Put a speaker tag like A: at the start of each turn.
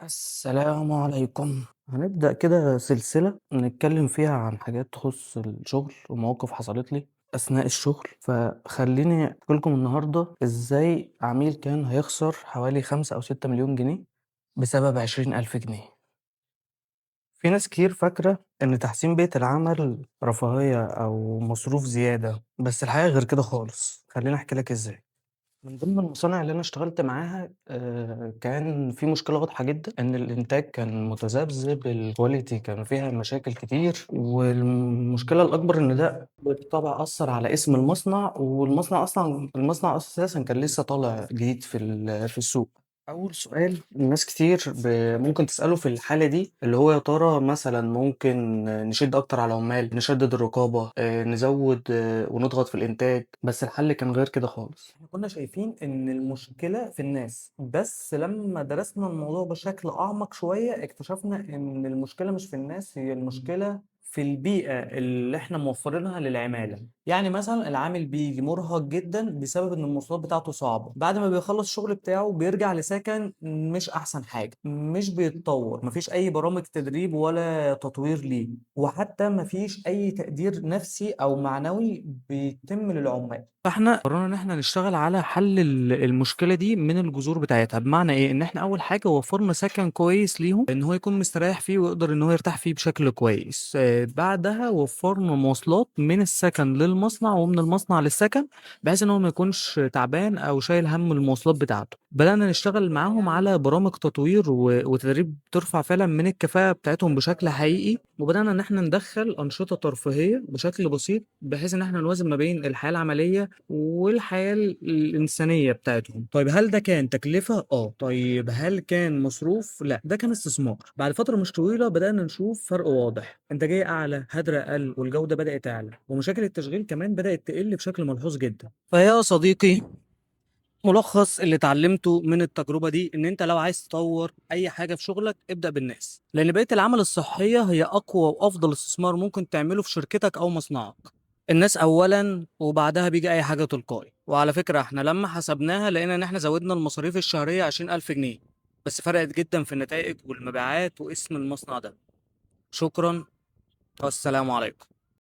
A: السلام عليكم. هنبدأ كده سلسلة نتكلم فيها عن حاجات تخص الشغل ومواقف حصلت لي أثناء الشغل. فخليني أحكي لكم النهاردة إزاي عميل كان هيخسر حوالي 5 أو 6 مليون جنيه بسبب 20,000 جنيه. في ناس كتير فاكرة إن تحسين بيئة العمل رفاهية أو مصروف زيادة، بس الحقيقة غير كده خالص. خليني أحكي لك إزاي. من ضمن المصانع اللي أنا اشتغلت معاها كان في مشكلة واضحة جدًا، إن الإنتاج كان متذبذب، ال quality كان فيها مشاكل كتير، والمشكلة الأكبر إن ده بالطبع أثّر على اسم المصنع، والمصنع أصلًا المصنع أساسًا كان لسه طالع جديد في السوق. أول سؤال ناس كتير ممكن تسأله في الحالة دي، اللي هو يا ترى مثلًا ممكن نشد أكتر على العمال، نشدد الرقابة، نزود ونضغط في الإنتاج، بس الحل كان غير كده خالص. إحنا كنا شايفين إن المشكلة في الناس، بس لما درسنا الموضوع بشكل أعمق شوية اكتشفنا إن المشكلة مش في الناس، هي المشكلة في البيئة اللي إحنا موفرينها للعمالة. يعني مثلا العامل بيجي مرهق جدا بسبب إن المواصلات بتاعته صعبة، بعد ما بيخلص الشغل بتاعه بيرجع لسكن مش أحسن حاجة، مش بيتطور، مفيش أي برامج تدريب ولا تطوير ليه، وحتى مفيش أي تقدير نفسي أو معنوي بيتم للعمال. فاحنا قررنا ان احنا نشتغل على حل المشكلة دي من الجذور بتاعتها. بمعنى ايه؟ ان احنا اول حاجة وفرنا سكن كويس ليهم ان هو يكون مستريح فيه ويقدر ان هو يرتاح فيه بشكل كويس. بعدها وفرنا مواصلات من السكن للمصنع ومن المصنع للسكن، بحيث ان هو ما يكونش تعبان او شايل هم المواصلات بتاعته. بدأنا نشتغل معاهم على برامج تطوير وتدريب ترفع فعلا من الكفاءة بتاعتهم بشكل حقيقي، وبدأنا ان احنا ندخل أنشطة ترفيهية بشكل بسيط بحيث ان احنا نوازن ما بين الحياة العملية والحياة الإنسانية بتاعتهم. طيب هل ده كان تكلفة؟ طيب هل كان مصروف؟ لا، ده كان استثمار. بعد فترة مش طويلة بدأنا نشوف فرق واضح، إنتاجية أعلى، هدر أقل، والجودة بدأت تعلى، ومشاكل التشغيل كمان بدأت تقل بشكل ملحوظ جدا. فيا صديقي، ملخص اللي اتعلمته من التجربة دي إن أنت لو عايز تطور أي حاجة في شغلك ابدأ بالناس، لأن بيئة العمل الصحية هي أقوى وأفضل استثمار ممكن تعمله في شركتك أو مصنعك. الناس أولاً وبعدها بيجي أي حاجة تلقائي. وعلى فكرة احنا لما حسبناها لقينا إن احنا زودنا المصاريف الشهرية 20,000 جنيه، بس فرقت جداً في النتائج والمبيعات واسم المصنع ده. شكراً والسلام عليكم.